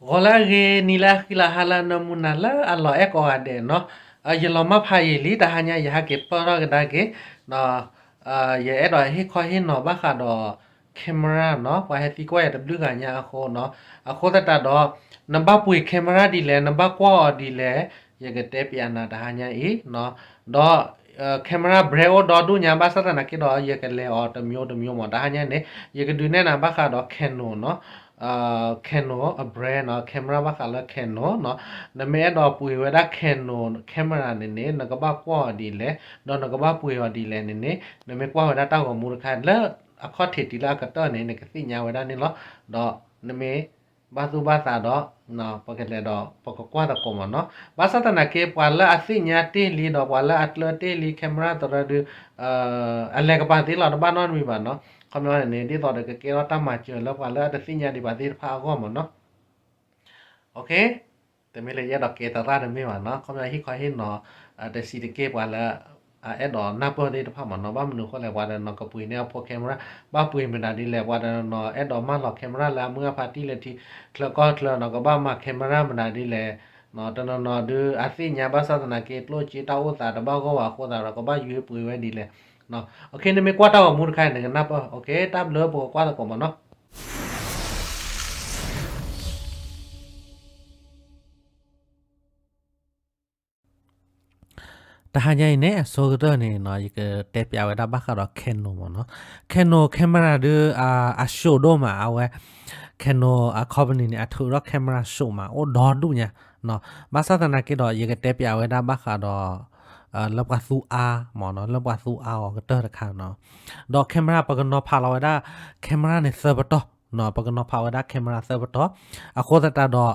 ဂီၤလၢအဂ့ၤ နံၤလၢအဃံလၤ ဟါလၢအနၢမူ နၤလၢအလီၤအဲၣ်ကိးဂၤဒဲးနီၤ, ယလီၤမၢ်ဖးယံာ်လံ တဟါညါ ယဟဲက့ၤပၢၢ်ထီၣ်ကဒါက့ၤ, ယအဲၣ်ဒိးဟ့ၣ်ခီဟ့ၣ်နီၤဘၣ်ဃးဒီး camera နီၤ, ပှၤဟဲသံကွၢ်ယၤတဘျုးဂၤညါအဃိနီၤ, အဃိသတးဒီး နဘၣ်ပှ့ၤ camera ဒ်လဲၣ် နဘၣ်ကွၢ်အီၤဒ်လဲၣ်, ယကတဲပျးနၤတဟါညါအံၤ, ဒီး camera brand အိၣ်ဒီဒူၣ်ညါ ဘၣ်ဆၣ်သနာ်က့ဒီး ယကလဲၤအီၤတမျိုးတမျိုးမး တဟါညါန့ၣ် ယကဒုးနဲၣ်နၤဘၣ်ဃးဒီး Canon နီၤ, Canon အ brand နီၤ, camera ဘၣ်ဃးလၢ Canon နီၤ, နမ့ၢ်အဲၣ်ဒိးပှ့ၤဝဲဒၣ် Canon camera န့ၣ်န့ၣ် နကဘၣ်ကွၢ်အီၤဒ်လဲၣ်, ဒီးနကဘၣ်ပှ့ၤအီၤဒ်လဲၣ်န့ၣ်န့ၣ် နမ့ၢ်ကွၢ်ဝဲဒၣ်တၢ်ဂီၤမူတခါ လၢအခီၣ်ထံးတုၤလၢအကတၢၢ်န့ၣ် နကသ့ၣ်ညါဝဲဒၣ်န့ၣ်လီၤ, ဒီးနမ့ၢ် ဘၣ်သူၣ်ဘၣ်သးဒီး ပကလဲၤဒီး ပကကွၢ်သကိးမးနီၤ, ဘၣ်ဆၣ်သနာ်က့ ပှၤလၢအသ့ၣ်ညါတ့ၢ်လံ ဒီးပှၤလၢအကျၢၤတ့ၢ်လံ camera သရၢဒုး အလဲၤကပၤသ့လီၤ တဘၣ်နီတမံၤဘၣ်နီၤ, ခီပညီန့ၣ်န့ၣ် ဒ်သိးဒီးကကဲထီၣ်တၢ်မၤစၢၤလၢပှၤလၢအတသ့ၣ်ညါဒံးဘၣ်သ့ၣ်တဖၣ်အဂီၢ်မးနီၤ. OK, တမ့ၢ်လၢယအဲၣ်ဒိးကဲသရၣ်တမ့ၢ်ဘၣ်နီၤ, ခီပညီဟ့ၣ်ခီဟ့ၣ်နီၤ တဆံးတက့ၢ် ပှၤလၢ အအဲၣ်ဒိးနၢ်ပၢၢ်သ့ၣ်တဖၣ်မးနီၤ, ဘၣ်မနုၤအဃိလဲၣ် ပှၤဒီးနီၤ ကပှ့ၤန့ၢ်အဖိ camera ဘၣ်ပှ့ၤမနုၤဒ်လဲၣ်, ပှၤဒီးနီၤ အဲၣ်ဒိးမၢလီၤ camera လၢအမုၢ်အဖါတံၢ်လၢထံချၢကီၢ်ချၢနီၤ ကဘၣ်မၤ camera မနုၤဒ်လဲၣ်, တနီၤနီၤဒုးအသ့ၣ်ညါ ဘၣ်ဆၣ်သနာ်က့ ကျိၣ်စ့တၢ်အိၣ်သးတဘၣ်ဂီၢ်ဘၣ်အဃိသတးဒီး ကဘၣ်ယုပှ့ၤဝဲဒ်လဲၣ်. OK, နမ့ၢ်ကွၢ်တၢ်ဂီၤမူတခါန့ၣ် နကနၢ်ပၢၢ်. OK, တၢ်ဘျုး ပကကွၢ်သကိးမးနီၤ. တဟါညါအံၤန့ၣ် အဆိကတၢၢ်န့ၣ်နီၤ ယကတဲပျးဝဲဒၣ်ဘၣ်ဃးဒီး Canon မးနီၤ, Canon camera ဒုး အ အ show ဒိၣ်မး အဝဲ Canon အ company န့ၣ် အထုးထီၣ် camera show မး အိၣ်ဒီဒူၣ်ညါနီၤ, ဘၣ်ဆၣ်သနာ်က့ဒီး ယကတဲပျးဝဲဒၣ်ဘၣ်ဃးဒီး လၢပှၤသူအါမးနီၤ, လၢပှၤသူအါအီၤကတၢၢ်တခါနီၤ, ဒီး camera ပကနီၤဖးလီၤဝဲဒၣ် camera န့ၣ်သၢပတီၢ်နီၤ, ပကနီၤဖးဝဲဒၣ် camera သၢပတီၢ်, အဃိသတးဒီး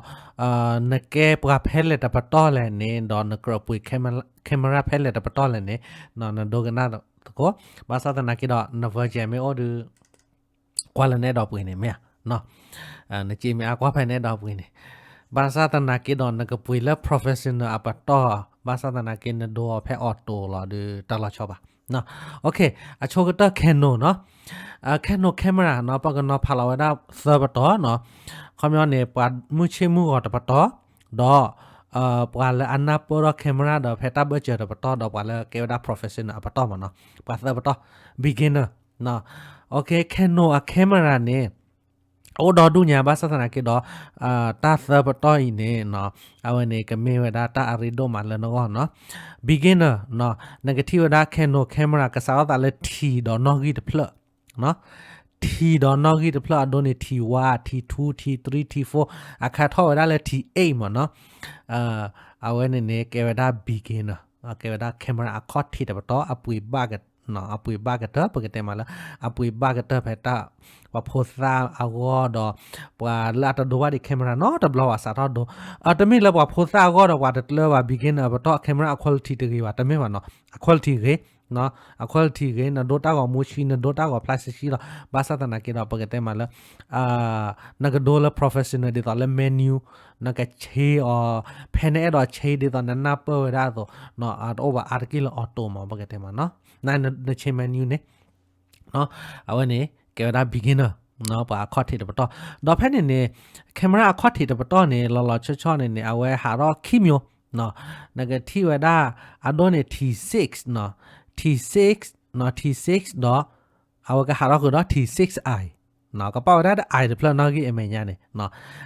နကဲပှၤဖဲလဲၣ်တပတီၢ်လဲၣ်န့ၣ် ဒီးနကြၢးပှ့ၤ camera ဖဲလဲၣ်တပတီၢ်လဲၣ်န့ၣ် နဒိကနၣ်သကိး, ဘၣ်ဆၣ်သနာ်က့ဒီး န version မ့ၢ်အိၣ်ဒုး ကွၢ်လၢနအဲၣ်ဒိးပှ့ၤန့ၣ်မ့ၢ်ဧါ, နစ့မ့ၢ်အါကွၢ်ဖဲနအဲၣ်ဒိးပှ့ၤန့ၣ်, ဘၣ်ဆၣ်သနာ်က့ဒီး နကပှ့ၤလၢ professional အပတီၢ်, ဘၣ်ဆၣ်သနာ်က့နဒိအီၤဖဲ auto လီၤဒုး တၢ်လီၤဆီဘၣ်. OK, အဆိကတၢၢ် Canon နီၤ, Canon camera နီၤ ပကနီၤဖးလီၤဝဲဒၣ်သၢပတီၢ်နီၤ, ခီပညီန့ၣ် ပှၤမုၢ်ဆ့ၣ်မုၢ်ဂီၤတပတီၢ်, ဒီး ပှၤလၢအနၢ်ပၢၢ်ထီၣ် camera ဒီးဖဲတၢ်ဘၢၣ်စၢၤတပတီၢ် ဒီးပှၤလၢကဲဝဲဒၣ် professional အပတီၢ်မးနီၤ, ပှၤသၢပတီၢ် beginner. OK, Canon အ camera န့ၣ် အိၣ်ဒီဒူၣ်ညါ ဘၣ်ဆၣ်သနာ်က့ဒီး တၢ်သၢပတီၢ်အံၤန့ၣ် အဝဲန့ၣ်ကမ့ၢ်ဝဲဒၣ်တၢ်အရ့ဒိၣ်မးလၢနဂီၢ်နီၤ, beginner နီၤ, နကထံၣ်ဝဲဒၣ် Canon camera ကစးထီၣ်သးလၢ ထံၣ်ဒီးနီၣ်ဂံၢ်တဖျၢၣ် ထံၣ်ဒီးနီၣ်ဂံၢ်တဖျၢၣ်အဒိန့ၣ် ထံၣ် one, ထံၣ် two, ထံၣ် three, ထံၣ် four, အခါထီၣ်ဝဲဒၣ်လၢ ထံၣ် eight မးနီၤ, အဝဲန့ၣ်န့ၣ် ကဲဝဲဒၣ် beginner, ကဲဝဲဒၣ် camera အခီၣ်ထံးတပတီၢ် အပှ့ၤဘၣ်က အပှ့ၤဘၣ်ကတၢၢ် ပကတဲမးလၢ အပှ့ၤဘၣ်ကတၢၢ်ဖဲတၢ် ပှၤဖိသၣ်အဂီၢ်ဒီး ပှၤလၢအတဒိဘၣ်ဒံး camera နီတဘျီဘၣ် စးထီၣ်ဒိ, တမ့ၢ်လၢပှၤဖိသၣ်အဂီၢ်ဒီး ပှၤတကျၢၤဘၣ် beginner အပတီၢ် camera အ quality တဂ့ၤဘၣ် တမ့ၢ်ဘၣ်နီၤ, အ quality ဂ့ၤ အ quality ဂ့ၤ နဒိတၢ်ဂီၤမူဆှံ နဒိတၢ်ဂီၤဖျါဆှံဆှံလီၤ, ဘၣ်ဆၣ်သနာ်က့ဒီး ပကတဲမးလၢ နကဒိလၢ professional ဒ်သိးလၢ menu နကဆ့အီၤ ဖဲနအဲၣ်ဒိးဆ့ဒ်သိးနနၢ်ပၢၢ်ဝဲဒၣ်အသိး, တအိၣ်ဘၣ်အါတက့ၢ်လၢ auto မး ပကတဲမးနီၤ, နဆ့ menu န့ၣ် အဝဲန့ၣ် ကဲဝဲဒၣ် beginner ပှၤအခီၣ်ထံးတပတီၢ်, ဒီးဖဲန့ၣ်န့ၣ် camera အခီၣ်ထံးတပတီၢ်န့ၣ် လီၤလီၤဆီဆီန့ၣ်န့ၣ် အဝဲဟးထီၣ်ခံမျိုး, နကထံၣ်ဝဲဒၣ် အဒိန့ၣ် T six, T six, T six ဒီး အဝဲကဟးထီၣ်ဃုာ်ဒီး T six I, ကပာ်ဝဲဒၣ် I တဖျၢၣ်နီၣ်ဂံၢ်အမဲာ်ညါန့ၣ်,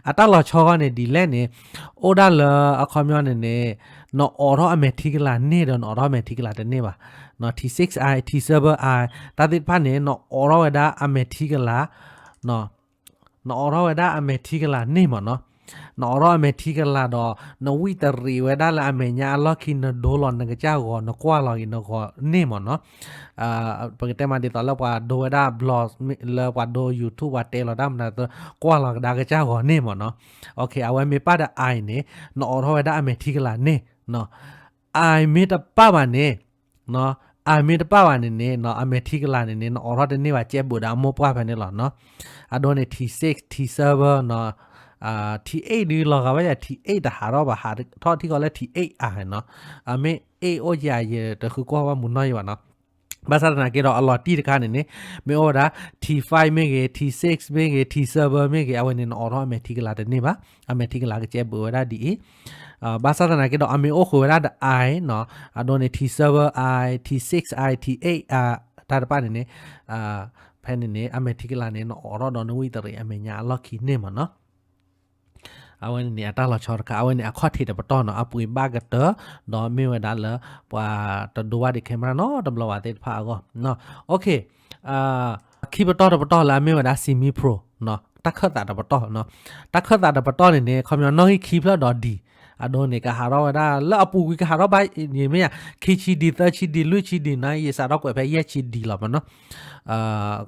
အတၢ်လီၤဆီဂီၢ်န့ၣ် ဒ်လဲၣ်န့ၣ် အိၣ်ဒၣ်လၢအခီပညီန့ၣ်န့ၣ် နအိးထီၣ်အမဲာ်ထံကလၤန့ၢ်ဒီး နအိးထီၣ်အမဲာ်ထံကလၤတန့ၢ်ဘၣ်, T six I, T seven I တၢ်သ့ၣ်တဖၣ်န့ၣ် နအိးထီၣ်ဝဲဒၣ်အမဲာ်ထံကလၤ နအိးထီၣ်ဝဲဒၣ်အမဲာ်ထံကလၤန့ၢ်မးနီၤ, နအိးထီၣ်အမဲာ်ထံကလၤဒီး နဝံၣ်တရံးဝဲဒၣ်လၢအမဲာ်ညါအလီၢ်ခံ နဒိလီၤနကစၢ်ဂီၤ နကွၢ်လီၤက့ၤနဂီၤန့ၢ်မးနီၤ, ပကတဲမးဒ်သိးလၢပှၤဒိဝဲဒၣ် vlog လၢပှၤဒိ YouTube ပှၤတဲလီၤတၢ်မနုၤ ကွၢ်လီၤကဒါကစၢ်ဂီၤန့ၢ်မးနီၤ, အဝဲမ့ၢ်ပာ်ဒီး I န့ၣ် နအိးထီၣ်ဝဲဒၣ်အမဲာ်ထံကလၤန့ၢ် I မ့ၢ်တပာ်ဘၣ်န့ၣ်, I မ့ၢ်တပာ်ဘၣ်န့ၣ်န့ၣ် အမဲာ်ထံကလၤန့ၣ်န့ၣ် နအိးထီၣ်တန့ၢ်ဘၣ် ကဲဘူးဒီးအမိၢ်ပှၢ်ဖဲန့ၣ်လီၤနီၤ, အဒိန့ၣ် T six, T seven, T eight ဒုးလီၤဂာ်ဝဲယၤ T eight တဟးထီၣ်ဘၣ် ဟးထီၣ်ထံကီၢ်လၢ T eight I နီၤ, အမ့ၢ် eight အိၣ်ယၤ ယတဃုကွၢ်ဘၣ်မုၢ်နီၢ်ယံၤဘၣ်နီၤ ဘၣ်ဆၣ်သနာ်က့ဒီးအလီၤတံၢ်တခါန့ၣ်န့ၣ် မ့ၢ်အိၣ်ဝဲဒၣ် T five မ့ၢ်ဂ့ၤ T six မ့ၢ်ဂ့ၤ T seven မ့ၢ်ဂ့ၤ အဝဲန့ၣ်နအိးထီၣ်အမဲာ်ထံကလၤတန့ၢ်ဘၣ်. အမဲာ်ထံကလၤကစဲဘူးဝဲဒၣ်ဒ်အံၤ. ဘၣ်ဆၣ်သနာ်က့ဒီးအမ့ၢ်အိၣ်ဃုာ်ဝဲဒၣ်ဒီး I နီၤ အဒိန့ၣ် T seven I, T six I, T eight တၢ်တဖၣ်န့ၣ်န့ၣ် ဖဲန့ၣ်န့ၣ် အမဲာ်ထံကလၤန့ၣ် နအိးထီၣ်ဒီးနဝံၣ်တရံးအမဲာ်ညါအလီၢ်ခံန့ၣ်မ့ၢ်နီၤ. အဝဲန့ၣ်န့ၣ် အတၢ်လီၤဆီတခါ အဝဲန့ၣ်အခီၣ်ထံးတပတီၢ်နီၤ အပှ့ၤဘၣ်ကတၢၢ် ဒီးမ့ၢ်ဝဲဒၣ်လၢ ပှၤတဒိဘၣ်ဒံး camera နီတဘျီဘၣ်သ့ၣ်တဖၣ်အဂီၢ်. ခံပတီၢ်တပတီၢ်လၢအမ့ၢ်ဝဲဒၣ် semi pro နီၤ တၢ်ခၢၣ်သးတပတီၢ်နီၤ. တၢ်ခၢၣ်သးတပတီၢ်န့ၣ်န့ၣ် ခီပညီနီၣ်ဂံၢ်ခံဖျၢၣ်ဒီး D အဒိန့ၣ် ကဟးထီၣ်ဝဲဒၣ်လၢအပူၤကွံာ်ကဟးထီၣ်ဘၣ် ယမ့ၢ်ယၤ ခံဆံ D သၢဆံ D လွံၢ်ဆံ D နီၤ ယစးထီၣ်ကွဲးဖဲယဲၢ်ဆံ D လီၤမ့ၢ်နီၤ.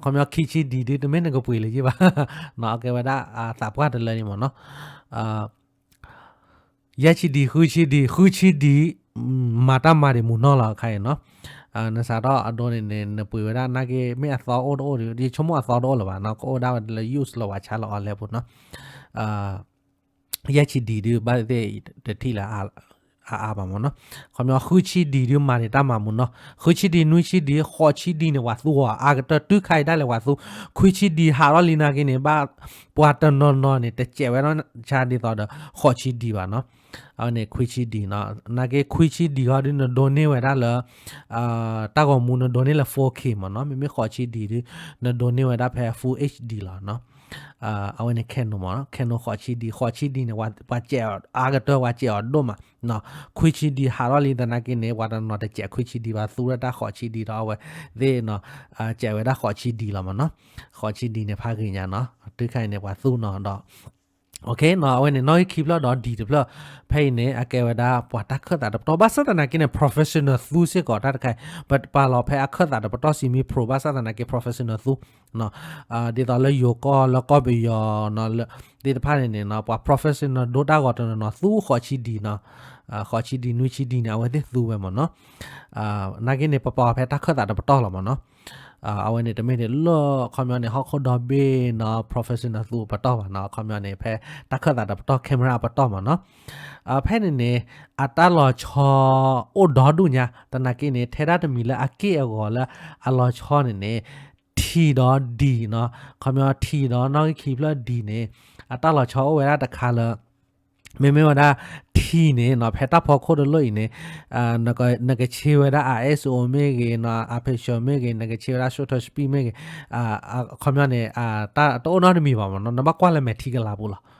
ခီပညီခံဆံ D ဒုးတမ့ၢ်နကပှ့ၤလၢၤဘၣ် နီၤ ကဲဝဲဒၣ်သးပှၢ်တလၢန့ၣ်မ့ၢ်နီၤ. ယဲၢ်ဆံ D ဃုဆံ D ဃုဆံ D မၤတၢ်မၤဒံးမုၢ်နီၢ်လီၤခါအံၤနီၤ. နစးထီၣ်အဒိန့ၣ်န့ၣ် နပှ့ၤဝဲဒၣ်နာ်က့ မ့ၢ်အသီအိၣ်တအိၣ်ဒီး ယဆိကမိၣ်အသီတအိၣ်လၢၤဘၣ်နီၤ ကအိၣ်ဒၣ်ဝဲလၢ use လၢပှၤဆါလၢ online ပူၤနီၤ. ယဲၢ်ဆံ D ဒုးဘၣ်သ့ၣ်တထံၣ်လၢအအါဘၣ်မ့ၢ်နီၤ. ခီပညီဃုဆံ D ဒုးမၤဒံးတၢ်မၤမုၢ်နီၤ ဃုဆံ D နွံဆံ D ဃိးဆံ D န့ၣ် ပှၤသူအီၤအါကတၢၢ် တုၤခါအံၤဒၣ်လဲာ်ပှၤသူ ခွံဆံ D ဟးထီၣ်လံနာ်က့န့ၣ် ဘၣ်ပှၤတနီၤနီၤန့ၣ် တစဲးဝဲနီၢ်ဆါဒ်သိးဒီး ဃိးဆံ D ဘၣ်နီၤ. အဝဲန့ၣ်ခွံဆံ D နီၤ နာ်က့ခွံဆံ D ဟီဒုးနဒိးန့ၢ်ဝဲဒၣ်လၢ တၢ်ဂီၤမူနဒိးန့ၢ်လၢ four K မ့ၢ်နီၤ မ့မ့ၢ်ဃိးဆံ D ဒုး နဒိးန့ၢ်ဝဲဒၣ်ဖဲ full HD လီၤနီၤ. အဝဲန့ၣ် Canon မ့ၢ်နီၤ Canon ဃိးဆံ D ဃိးဆံ D န့ၣ် ပှၤစဲးအီၤအါကတၢၢ် ပှၤစဲးအီၤဒိၣ်မးနီၤ ခွံဆံ D ဟးထီၣ်လံသနာ်က့န့ၣ် ပှၤတနီၤတစဲးခွံဆံ D ဘၣ် သူဝဲဒၣ်ဃိးဆံ D ဒီးအဝဲသ့ၣ်နီၤ စဲးဝဲဒၣ်ဃိးဆံ D လီၤမ့ၢ်နီၤ. ဃိးဆံ D န့ၣ်ဖးဂ့ၤညါနီၤ တုၤခါအံၤန့ၣ် ပှၤသူနီၤဒီး နီၤ အဝဲန့ၣ် နီၣ်ဂံၢ်ခံဖျၢၣ်ဒီး D တဖျၢၣ် ဖဲအံၤန့ၣ် အကဲဝဲဒၣ်ပှၤတၢ်ခၢၣ်သးတပတီၢ် ဘၣ်ဆၣ်သနာ်က့န့ၣ် professional သူစ့ၢ်ကီးတၢ်တခါအံၤ ပပာ်လီၤဖဲအခၢၣ်သးတပတီၢ် semi pro ဘၣ်ဆၣ်သနာ်က့ professional သူ ဒ်သိးလၢယိၤကီၢ်လၢကီၢ်ပယီၤနီၤ လၢသ့ၣ်တဖၣ်န့ၣ်န့ၣ်နီၤ ပှၤ professional ဒိတၢ်ဂီၤတနီၤနီၤ သူဃိးဆံ D နီၤ ဃိးဆံ D နွံဆံ D န့ၣ် အဝဲသ့ၣ်သူဝဲမ့ၢ်နီၤ. နာ်က့န့ၣ် ပပာ်ဖဲတၢ်ခၢၣ်သးတပတီၢ်လီၤမ့ၢ်နီၤ. အဝဲန့ၣ်တမ့ၢ်န့ၣ်လၢ ခီပညီန့ၣ် ဟီၣ်ခိၣ်ဒီဘ့ၣ်နီၤ professional သူအပတီၢ်ဘၣ်နီၤ ခီပညီန့ၣ် ဖဲတၢ်ခၢၣ်သးတပတီၢ် camera အပတီၢ်မ့ၢ်နီၤ. ဖဲန့ၣ်န့ၣ် အတၢ်လီၤဆီအိၣ်ဒီဒူၣ်ညါ သနာ်က့န့ၣ် ထဲဒၣ်တမံၤလၢအက့ၢ်အဂီၤလၢအလီၤဆီန့ၣ်န့ၣ် ထံၣ်ဒီးဒံၣ်နီၤ ခီပညီထံၣ်ဒီးနီၣ်ဂံၢ်ခံဖျၢၣ်ဒံၣ်န့ၣ် အတၢ်လီၤဆီအိၣ်ဝဲဒၣ်တခါလၢ မ့မ့ၢ်ဝဲဒၣ် ထံၣ်န့ၣ်နီၤ ဖဲတၢ်ဖီခိၣ်တလိၣ်အံၤန့ၣ် နကဆ့ဝဲဒၣ် ISO မ့ၢ်ဂ့ၤနီၤ Aperture မ့ၢ်ဂ့ၤ နကဆ့ဝဲဒၣ် shutter speed မ့ၢ်ဂ့ၤ ခီပညီန့ၣ် တအိၣ်နီတမံၤဘၣ်မ့ၢ်နီၤ နဘၣ်ကွၢ်လၢမဲာ်ထံကလၤပူၤလီၤ.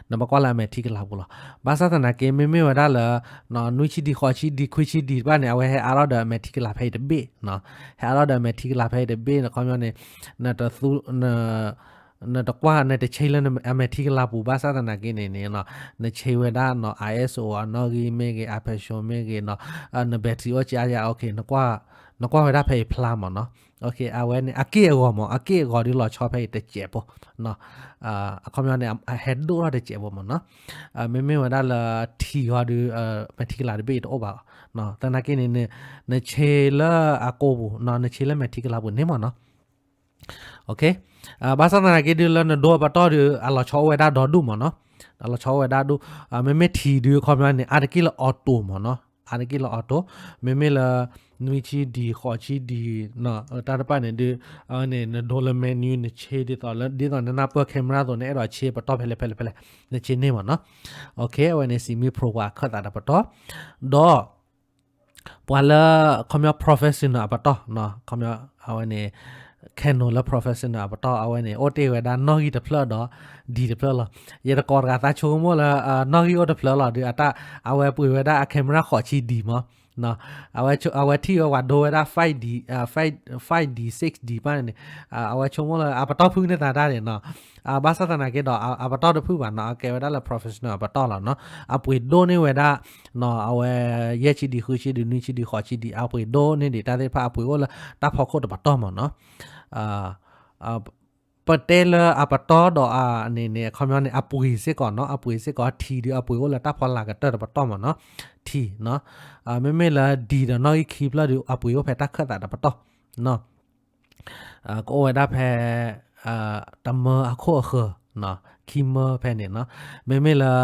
နဘၣ်ကွၢ်လၢအမဲာ်ထံကလၤပူၤလီၤ. ဘၣ်ဆၣ်သနာ်က့ မ့မ့ၢ်ဝဲဒၣ်လၢ နွံဆံ D ဃိးဆံ D ခွံဆံ D တဖၣ်န့ၣ် အဝဲဟဲအါထီၣ်ဒီးအမဲာ်ထံကလၤဖဲအံၤတဘ့ၣ် ဟဲအါထီၣ်ဒီးအမဲာ်ထံကလၤဖဲအံၤတဘ့ၣ် ခီပညီန့ၣ် နတသူ နတကွၢ် နတဆ့လၢအမဲာ်ထံကလၤပူၤ ဘၣ်ဆၣ်သနာ်က့န့ၣ်န့ၣ် နဆ့ဝဲဒၣ်နီၤ ISO အနီၣ်ဂံၢ်မ့ၢ်ဂ့ၤ Aperture မ့ၢ်ဂ့ၤနီၤ န battery အိၣ်ကါယါ နကွၢ်ဝဲဒၣ်ဖဲအံၤဖျါမ့ၢ်နီၤ. အဝဲန့ၣ် အက့ၢ်အဂီၤမ့ၢ် အက့ၢ်အဂီၤဒုးလီၤဆီဖဲအံၤတစဲးဖိ အခီပညီန့ၣ် ဟဲဒိၣ်ထီၣ်တစဲးဖိမ့ၢ်နီၤ. မ့မ့ၢ်ဝဲဒၣ်လၢထံၣ်ဟီဒုး မဲာ်ထံကလၤတဘ့ၣ်အံၤတအိၣ်ဘၣ်. သနာ်က့န့ၣ် နဆ့လၢအကိာ်ပူၤ နဆ့လၢမဲာ်ထံကလၤပူၤန့ၣ်မ့ၢ်နီၤ. ဘၣ်ဆၣ်သနာ်က့ဒုးလၢနဒိအပတီၢ်ဒုး အလီၤဆီအိၣ်ဝဲဒၣ်ဒီဒူၣ်မ့ၢ်နီၤ. အလီၤဆီအိၣ်ဝဲဒၣ်ဒိၣ် မ့မ့ၢ်ထံၣ်ဒုး ခီပညီန့ၣ် အါတက့ၢ်လၢ auto မ့ၢ်နီၤ. အါတက့ၢ်လၢ auto မ့မ့ၢ်လၢ နွံဆံ D ဃိးဆံ D တၢ်တဖၣ်န့ၣ်ဒုး အဝဲန့ၣ် နဒိလၢ menu နဆ့ဒ်သိးလၢ ဒ်သိးနနၢ်ပၢၢ် camera အသိး နအဲၣ်ဒိးဆ့ပတီၢ်ဖဲလဲၣ်ဖဲလဲၣ်ဖဲလဲၣ် နဆ့န့ၢ်မ့ၢ်နီၤ. အဝဲန့ၣ် semi pro ပှၤခၢၣ်သးတပတီၢ် ဒီး ပှၤလၢ ခီပညီ professional အပတီၢ် ခီပညီ အဝဲန့ၣ် Canon လၢ professional အပတီၢ် အဝဲန့ၣ် အိၣ်တ့ၢ်ဝဲဒၣ်နီၣ်ဂံၢ်တဖျၢၣ်ဒီး D တဖျၢၣ်လီၤ. ယတကိးတဂၤသးဆိကမိၣ်လၢ နီၣ်ဂံၢ်အိၣ်တဖျၢၣ်လီၤဒုး အတၢ် အဝဲပှ့ၤဝဲဒၣ်အ camera ဃိးဆံ D မ့ၢ် အဝဲထံၣ်ဝဲပှၤဒိဝဲဒၣ် five D, five D, six D ဘၣ်န့ၣ် အဝဲဆိကမိၣ်လၢအပတီၢ်ဖုၣ်န့ၢ်သးတၢ်န့ၣ်နီၤ. ဘၣ်ဆၣ်သနာ်က့ဒီး အပတီၢ်တဖုၣ်ဘၣ်နီၤ အကဲဝဲဒၣ်လၢ professional အပတီၢ်လီၤနီၤ. အပှ့ၤဒိၣ်န့ၢ်ဝဲဒၣ် အဝဲ ယဲၢ်ဆံ D ဃုဆံ D နွံဆံ D ဃိးဆံ D အပှ့ၤဒိၣ်န့ၢ်ဒံးတၢ်သ့ၣ်တဖၣ် အပှ့ၤအိၣ်လၢတၢ်ဖီခိၣ်တပတီၢ်မ့ၢ်နီၤ. ပတဲလၢအပတီၢ်ဒီးအန့ၣ်န့ၣ် အခီပညီန့ၣ် အပှ့ၤစ့ၢ်ကီးနီၤ အပှ့ၤစ့ၢ်ကီးထံၣ်ဒုး အပှ့ၤအိၣ်လၢတၢ်ဖီလာ်ကတၢၢ်တပတီၢ်မ့ၢ်နီၤ ထံၣ်နီၤ. မ့မ့ၢ်လၢ D ဒီးနီၣ်ဂံၢ်ခံဖျၢၣ်ဒုး အပှ့ၤအိၣ်ဖဲတၢ်ခၢၣ်သးတပတီၢ်နီၤ. ကအိၣ်ဝဲဒၣ်ဖဲ တမၢအခိၣ်အဃၢၤ ခံမၢဖဲန့ၣ်နီၤ. မ့မ့ၢ်လၢ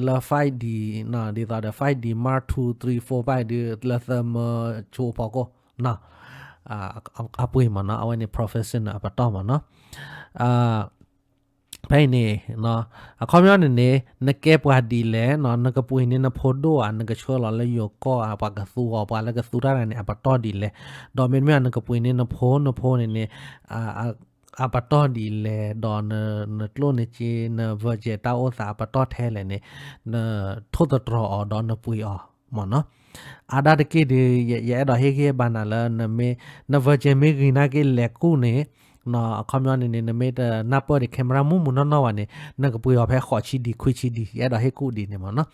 လၢ five D နီၤ ဒ်သိးဒီး five D Mark two three four five ဒုး လၢသၢမၢဆိအဖီခိၣ် အပှ့ၤမ့ၢ်နီၤ, အဝဲန့ၣ် professional အပတီၢ်မ့ၢ်နီၤ. ဖဲအံၤန့ၣ် အခီပညီန့ၣ်န့ၣ် နကဲပှၤဒ်လဲၣ်နီၤ, နကပှ့ၤန့ၢ်နဖိဒိၣ်ဧါ, နကဆှၢလီၤလၢယိၤကီၢ်ဧါ, ပှၤကသူအီၤ, ပှၤလၢကသူတၢ်န့ၣ် အပတီၢ်ဒ်လဲၣ်, ဒီးမ့တမ့ၢ်နကပှ့ၤန့ၢ်နဖိ, နဖိန့ၣ်န့ၣ် အပတီၢ်ဒ်လဲၣ်, ဒီးနကျိၣ်နစ့ န virgin တၢ်အိၣ်သးအပတီၢ်ထဲလဲၣ်န့ၣ် နထိၣ်သတြီၤအီၤဒီးနပှ့ၤအီၤမ့ၢ်နီၤ. အါဒၣ်တက့ၢ်ဒီး ယအဲၣ်ဒိးဟ့ၣ်ဂံၢ်ဟ့ၣ်ဘါနၤလၢ နမ့ၢ် န virgin မ့ၢ်ဂ့ၤနာ်က့လဲၤကူၣ်န့ၣ် အခီပညီန့ၣ်န့ၣ် နမ့ၢ်တနၢ်ပၢၢ်ဒံး camera မူးမူးနီၢ်နီၢ်ဘၣ်န့ၣ် နကပှ့ၤအီၤဖဲဃိးဆံဒံ ခွံဆံဒံ ယအဲၣ်ဒိးဟ့ၣ်ကူၣ်ဒံးန့ၣ်မ့ၢ်နီၤ.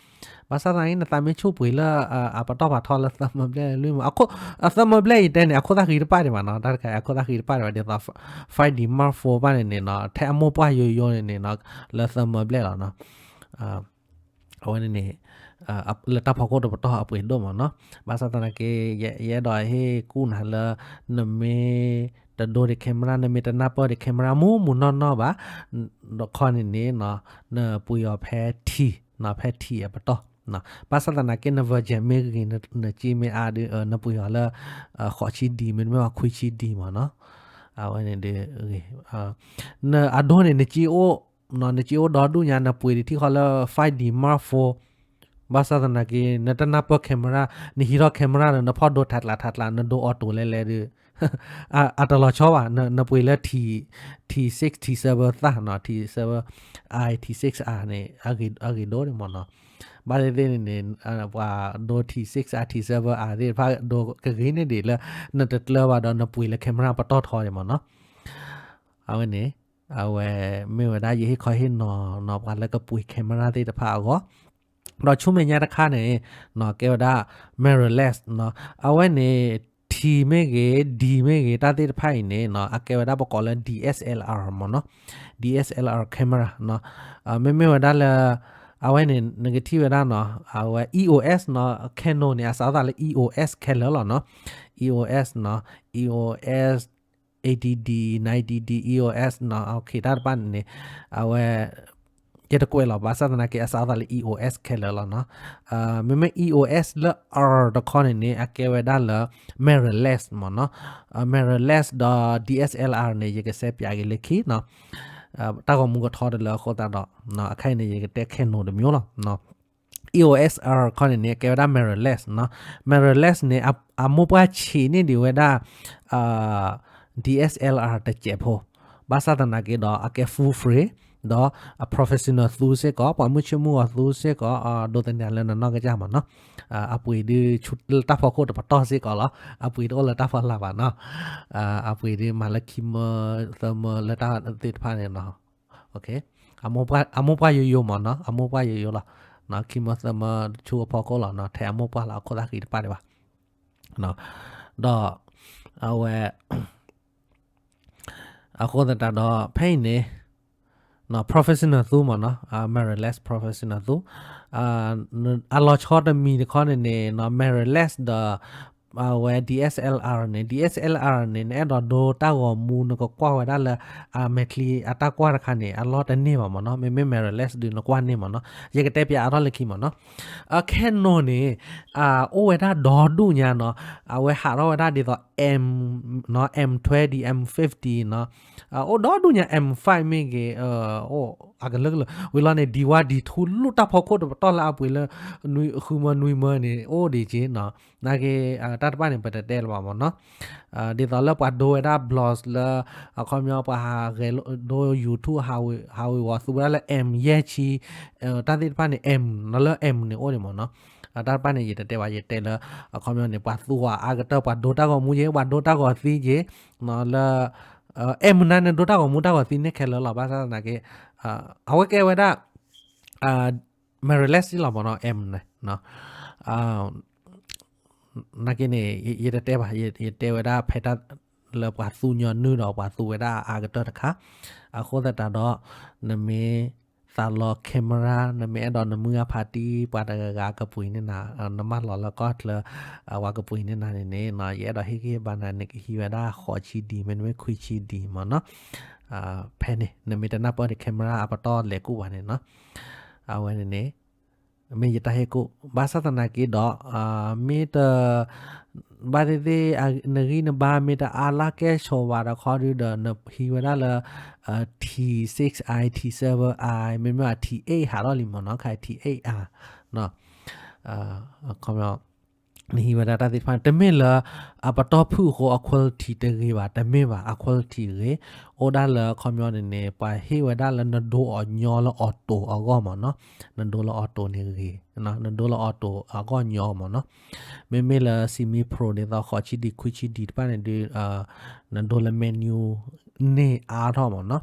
ဘၣ်ဆၣ်သနာ်က့ နသးမ့ၢ်ဆူၣ်ပှ့ၤလၢ အပတီၢ်ဖးထီလၢသၢမၢဘျဲၣ်လွံၢ်မၢ, အခိၣ် အသၢမၢဘျဲၣ်ယတဲန့ၣ် အခိၣ်သၣ်ဃံတပၣ်ဒံးဘၣ်နီၤ, တၢ်တခါအံၤအခိၣ်သၣ်ဃံတပၣ်ဒံးဘၣ် ဒ်သိး five D Mark four ဘၣ်န့ၣ်န့ၣ်နီၤ ထဲအမိၢ်ပှၢ်ယိယိန့ၣ်န့ၣ်နီၤ လၢသၢမၢဘျဲၣ်လီၤနီၤ. အဝဲန့ၣ်န့ၣ် လၢတၢ်ဖီခိၣ်တပတီၢ်အပှ့ၤဒိၣ်မ့ၢ်နီၤ. ဘၣ်ဆၣ်သနာ်က့ ယအဲၣ်ဒိးဟ့ၣ်ကူၣ်နၤလၢ နမ့ၢ်တဒိဒံး camera နမ့ၢ်တနၢ်ပၢၢ်ဒံး camera မူးမူးနီၢ်နီၢ်ဘၣ် တခီန့ၣ်န့ၣ် နပှ့ၤအီၤဖဲထံ ဖဲထံအပတီၢ်. ဘၣ်ဆၣ်သနာ်က့ န virgin မ့ၢ်ဂ့ၤ နစ့မ့ၢ်အါဒီး နပှ့ၤအီၤလၢ ဃိးဆံဒံ မ့တမ့ၢ်ဘၣ်ခွံဆံဒံမ့ၢ်နီၤ. အဝဲန့ၣ်ဒ် နအဒိန့ၣ် နစ့အိၣ် နစ့အိၣ်ဒီဒူၣ်ညါ နပှ့ၤဒံးထံၣ်ဃီလၢ five D Mark four ဘၣ်ဆၣ်သနာ်က့ နတနၢ်ပၢၢ် camera နဟံးထီၣ် camera ဒီး နဖီၣ်ဒိထးကျးထးကျး နဒိ auto လဲၤလဲၤဒီး အတလီၤဆီဘၣ် နပှ့ၤလၢ T six T seven သၣ်နီၤ T seven I T six R န့ၣ် အဂ့ၤဒိၣ်န့ၣ်မ့ၢ်နီၤ. ဘၣ်သ့ၣ်သ့ၣ်န့ၣ်န့ၣ် ပှၤဒိ T six R T seven R သ့ၣ်တဖၣ်ဒိကဂ့ၤန့ၢ်ဒံးလၢ နတကျၢၤဘၣ်ဒီးနပှ့ၤလၢ camera ပတီၢ်ထီန့ၣ်မ့ၢ်နီၤ. အဝဲန့ၣ် အဝဲမ့ၢ်ဝဲဒၣ်ယဟ့ၣ်ခီဟ့ၣ်နီၤနီၤ ပှၤလၢကပှ့ၤ camera သ့ၣ်တဖၣ်အဂီၢ် ဒီးဆူမဲာ်ညါတခါန့ၣ် ကဲဝဲဒၣ် mirrorless နီၤ. အဝဲန့ၣ် ထံမ့ၢ်ဂ့ၤ ဒံမ့ၢ်ဂ့ၤ တၢ်သ့ၣ်တဖၣ်အံၤန့ၣ်နီၤ အကဲဝဲဒၣ်ပကိးလၢ D S L R မ့ၢ်နီၤ. D S L R camera နီၤ. မ့မ့ၢ်ဝဲဒၣ်လၢ အဝဲန့ၣ် နကထံၣ်ဝဲဒၣ်နီၤ အဝဲ E O S နီၤ Canon န့ၣ် အစးထီၣ်သးလၢ E O S ခဲလၢာ်လီၤနီၤ. E O S နီၤ E O S eighty D, ninety D, E O S နီၤ okay တၢ်တဖၣ်န့ၣ်န့ၣ် အဝဲ ယတကွဲးလီၤ ဘၣ်ဆၣ်သနာ်က့ အစးထီၣ်သးလၢ E O S ခဲလၢာ်လီၤနီၤ. မ့မ့ၢ် E O S လၢ R တခီန့ၣ်န့ၣ် အကဲဝဲဒၣ်လၢ mirrorless မ့ၢ်နီၤ. mirrorless ဒီး D S L R န့ၣ် ယကစဲးပၠးက့ၤလၢခံနီၤ. တၢ်ဂီၤမူကထီတလၢအဃိသတးဒီး အခါအံၤန့ၣ် ယကတဲ Canon တမျိုးလီၤ. E O S R ခီန့ၣ်န့ၣ် ကဲဝဲဒၣ် mirrorless နီၤ. mirrorless န့ၣ် အမိၢ်ပှၢ်ဆံးန့ၢ်ဒံးဝဲဒၣ် D S L R တစဲးဖိ ဘၣ်ဆၣ်သနာ်က့ဒီး အကဲ full frame ဒီးအ professional သူစ့ၢ်ကီး ပှၤမုၢ်ဆ့ၣ်မုၢ်ဂီၤသူစ့ၢ်ကီး ဒိးသန့ၤလၢနနီၢ်ကစၢ်မ့ၢ်နီၤ. အပှ့ၤဒ်ဆူလၢတၢ်ဖီခိၣ်တပတီၢ်စ့ၢ်ကီးလီၤ. အပှ့ၤတအိၣ်လၢတၢ်ဖီလာ်ဘၣ်နီၤ. အပှ့ၤဒ်မၤလၢခံမၢသၢမၢလၢတၢ်သ့ၣ်တဖၣ်န့ၣ်နီၤ. အမိၢ်ပှၢ်ယိယိမ့ၢ်နီၤ အမိၢ်ပှၢ်ယိယိလီၤ. ခံမၢသၢမၢတဆူအဖီခိၣ်လီၤနီၤ ထဲအမိၢ်ပှၢ်လီၤ အခိၣ်သၣ်ဃံတပၣ်ဒံးဘၣ်. ဒီး အဝဲ အဃိသတးဒီး ဖဲအံၤန့ၣ် professional သူမ့ၢ်နီၤ mirrorless professional သူ အလီၤဆီတမံၤတခီန့ၣ်န့ၣ် mirrorless ဒီး အဝဲ D S L R န့ၣ် D S L R န့ၣ် နအဲၣ်ဒိးဒိတၢ်ဂီၤမူ နကကွၢ်ဝဲဒၣ်လၢ အမဲာ်ချံအတၢ်ကွၢ်တခါန့ၣ် အလီၢ်တန့ၢ်ဘၣ်မ့ၢ်နီၤ. မ့မ့ၢ် mirrorless ဒုးနကွၢ်န့ၢ်မ့ၢ်နီၤ. ယကတဲပၠးအါထီၣ်လၢခံမ့ၢ်နီၤ. Canon န့ၣ် အိၣ်ဝဲဒၣ်ဒီဒူၣ်ညါနီၤ. အဝဲဟးထီၣ်ဝဲဒၣ်ဒ်သိး M နီၤ M twenty M fifty နီၤ. အိၣ်ဒီဒူၣ်ညါ M five မ့ၢ်ဂ့ၤ အိၣ်အကလုာ်ကလုာ် ဝံၤလီၤန့ၣ် D one D two လူၢ်တၢ်ဖီခိၣ်တပတီၢ်လၢအပှ့ၤလၢ ဃုမၢနွံမၢန့ၣ် အိၣ်ဒံးက့နီၤ. နာ်က့ တၢ်တဖၣ်န့ၣ် ပတတဲလၢၤဘၣ်မ့ၢ်နီၤ. ဒ်သိးလၢပှၤဒိဝဲဒၣ် blogs လၢ အခီပညီပှၤဟးဂဲၤဒိ YouTube ဟးဝ့ၤဝီၤသူဝဲဒၣ်လၢ M ယဲၢ်ဆံ တၢ်သ့ၣ်တဖၣ်န့ၣ် M နီၤ လၢ M န့ၣ်အိၣ်ဒံးမ့ၢ်နီၤ. တၢ်တဖၣ်န့ၣ် ယတတဲဘၣ် ယတဲလၢ အခီပညီန့ၣ် ပှၤသူအီၤအါကတၢၢ် ပှၤဒိတၢ်ဂီၤမူက့ ပှၤဒိတၢ်ဂီၤသံက့ လၢ M နၤန့ၣ် ဒိတၢ်ဂီၤမူတၢ်ဂီၤသံန့ၣ်ခဲလၢာ်လီၤ. ဘၣ်ဆၣ်သနာ်က့ အဝဲကဲဝဲဒၣ် mirrorless လီၤမ့ၢ်နီၤ M န့ၣ် နာ်က့န့ၣ် ယတတဲဘၣ် ယတဲဝဲဒၣ်ဖဲတၢ်လၢပှၤသူညီနုၢ်ဒီးပှၤသူဝဲဒၣ်အါကတၢၢ်တခါ. အဃိသတးဒီး နမ့ၢ်သးလီ camera နမ့ၢ်အဲၣ်ဒိးနမုၢ်ဂၤဖးတံၢ်ပှၤတဂၤဂၤကပှ့ၤန့ၢ်နၤ နမၢလီၤလၢကီၢ်ချၢ အဝဲကပှ့ၤန့ၢ်နၤန့ၣ်န့ၣ် ယအဲၣ်ဒိးဟ့ၣ်ဂံၢ်ဟ့ၣ်ဘါနၤ နကဟံးဝဲဒၣ်ဃိးဆံဒံ မ့တမ့ၢ်ခွံဆံဒံမ့ၢ်နီၤ. ဖဲန့ၣ် နမ့ၢ်တနၢ်ပၢၢ်ဒံး camera အပတီၢ်လဲၤကူၣ်ဘၣ်န့ၣ်နီၤ. အဝဲန့ၣ်န့ၣ် မ့ၢ်ယတၢ်ဟ့ၣ်ကူၣ် ဘၣ်ဆၣ်သနာ်က့ဒီး မ့ၢ်တ ဘၣ်သ့ၣ်သ့ၣ် နဂံၢ်နဘါမ့ၢ်တအါလၢကဲဆိးဘၣ်ဒီးခီဒုဒီး နဟံးဝဲဒၣ်လၢ T six I, T seven I မ့မ့ၢ် T eight ဟးထီၣ်လံမ့ၢ်နီၤ ခါ T eight R ခီ နဟံးဝဲဒၣ်တၢ်သ့ၣ်တဖၣ်န့ၣ် တမ့ၢ်လၢ အပတီၢ်ဖုၣ်အဃိ အ quality တဂ့ၤဘၣ် တမ့ၢ်ဘၣ် အ quality ဂ့ၤ အိၣ်ဒၣ်လၢခီပညီန့ၣ်န့ၣ် ပှၤဟ့ၣ်ဝဲဒၣ်လၢနဒိအီၤညီလၢ auto အဂီၢ်မ့ၢ်နီၤ နဒိလၢ auto န့ၣ်ဂ့ၤ နဒိလၢ auto အဂီၢ်ညီမ့ၢ်နီၤ မ့မ့ၢ်လၢ semi pro ဒ်သိး ဃိးဆံ D ခွံဆံ D တဖၣ်န့ၣ်ဒုး နဒိလၢ manual န့ၢ်အါထီၣ်မ့ၢ်နီၤ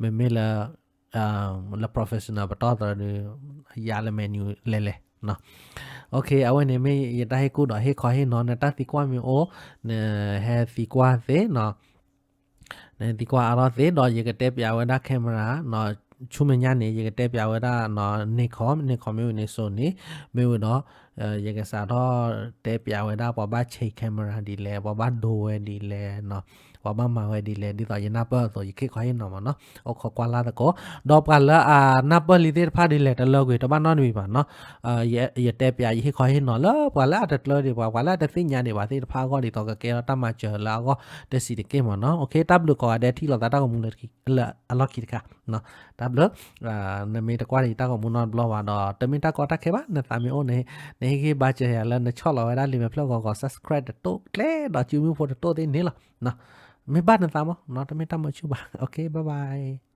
မ့မ့ၢ်လၢ လၢ professional ပတီၢ်သီဒုး ယါလၢ manual လဲၤလဲၤ အဝဲန့ၣ်မ့ၢ်ယတၢ်ဟ့ၣ်ကူၣ်ဒီးဟ့ၣ်ခီဟ့ၣ်နီၤ နတၢ်သံကွၢ်မ့ၢ်အိၣ် နဟဲသံကွၢ်သ့နီၤ နဟဲသံကွၢ်အါထီၣ်သ့ဒီး ယကတဲပၠးဝဲဒၣ် camera ဆူမဲာ်ညါန့ၣ် ယကတဲပၠးဝဲဒၣ် Nikon Nikon မ့ၢ်ဝံၤန့ၣ် Sony မ့ၢ်ဝံၤဒီး ယကစးထီၣ်တဲပၠးဝဲဒၣ် ပှၤဘၣ်ဆဲး camera ဒ်လဲၣ် ပှၤဘၣ်ဒိဝဲဒ်လဲၣ် ပှၤဘၣ်မၤဝဲဒ်လဲၣ် ဒ်သိးယနၢ်ပၢၢ်အသိး ယကဟ့ၣ်ခီဟ့ၣ်နီၤမ့ၢ်နီၤ အိၣ်ခိးကွၢ်လၢ်သကိး ဒီးပှၤလၢအနၢ်ပၢၢ်လံသ့ၣ်တဖၣ်ဒ်လဲၣ် တလၢကွံာ် တဘၣ်နီတမံၤဘၣ်နီၤ ယတဲပၠး ယဟ့ၣ်ခီဟ့ၣ်နီၤလၢပှၤလၢအတကျၢၤဒံးဘၣ် ပှၤလၢအတသ့ၣ်ညါဒံးဘၣ်သ့ၣ်တဖၣ်အဂီၢ် ဒ်သိးကကဲထီၣ်တၢ်မၤစၢၤလၢအဂီၢ်တဆံးတက့ၢ်မ့ၢ်နီၤ တၢ်ဘျုးကိးဂၤဒဲး ထံၣ်လိာ်သးတၢ်ဂီၤမူလၢအလီၢ်ခံတခါ တၢ်ဘျုး နမ့ၢ်တကွၢ်ဒီးယတၢ်ဂီၤမူနီတဘျီဘၣ်ဒီး တမ့ၢ်တၢ်ကီတၢ်ခဲဘၣ် နသးမ့ၢ်အိၣ်န့ၣ် နဟ့ၣ်ဂံၢ်ဘါစၢၤယၤလၢနဆီၣ်လီၤဝဲဒၣ်လံာ်မဲာ်ဖျၢၣ်ဂီၤဂီၤ subscribe တတိၢ်ကျဲဒီး စုမုၢ်ဖိတတိၢ်သ့န့ၣ်လီၤ မ့ၢ်ဘၣ်နသးမ့ၢ်နီၤ တမ့ၢ်တၢ်မၤဆူၣ်ဘၣ် okay bye bye